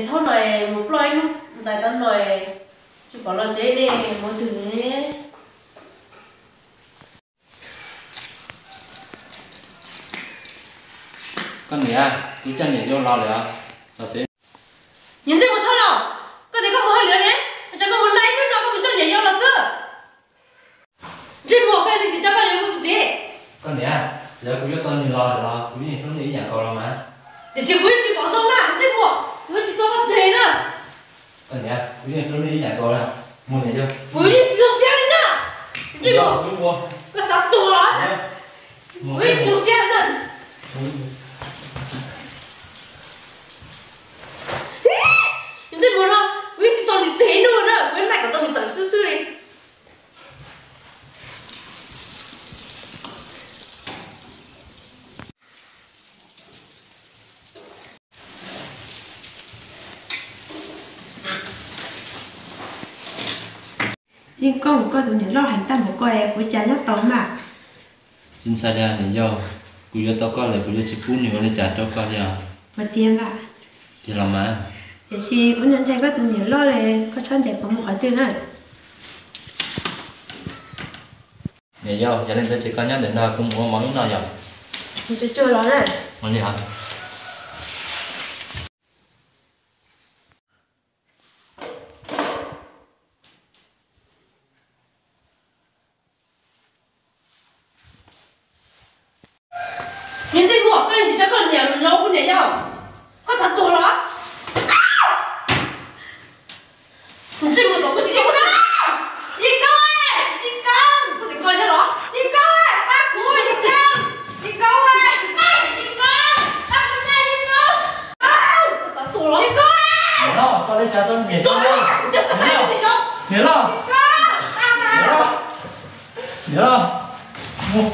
Thaum no mus ploj ib hnub ntais tau no, tsis pom los tsev ne, mus twg ne? Koj niam, kuv coj niam yau los lawm os. Niam Ntxawg Muas, thaum no koj tias koj mus hauj lwm ne, ua cas koj mus lawm ib hnub no koj mus coj niam yau los xwb? Ntxawg Muas, koj li tis rau koj niam mus tus txiv. Koj niam, yog kuv yuav tau nws los lawm los kuv yeej hlub nws ib yam nkaus los mas. Tiam sis kuv yeej tsis pom zoo na, Ntxawg Muas, kuv yeej tsis tau koj tes na. Koj niam, kuv yeej hlub nws ib yam nkaus na. Mus niam yau. Kuv yeej tsis zoo siab li na. Ntxawg Muas, koj xav tuag los? Kuv yeej tsis zoo siab na. Ntxawg Muas no, kuv yeej tsis tso nws tseg ib hnub na, kuv yeej laij kom tau nws tawm xwb xwb li. Yeej koj mus koj tus niam loj heev tag npaum ko es kuv cas nyob tau mas. Tsis ntshai li niam yau, kuv yuav tau koj lawm kuv yuav tsis pub nws ua li cas rau koj li os. Puas tiag mas? Tiag los mas. Tiam sis kuv nco ntshai koj tus niam loj li, koj txhob ncaim kuv mus qhov twg na. Niam yau, yog li ntawd ces koj nyob ntawm no kuv mus ua mov ib no yom. Mus tsuag tsuag los na. Ua li os. Niam Ntxawg Muas, koj li tis rau koj niam los kuv niam yau, koj xav tuag los? Niam Ntxawg Muas, tau kuv tsis tau koj. Yawg Koob, Yawg Koob, koj tus koj thiab los? Yawg Koob, pab kuv, Yawg Koob, Yawg Koob, pab kuv na Yawg Koob. Koj xav tuag los Yawg Koob? Niam loj, koj li cas rau niam yau? Niam loj, niam loj, mus.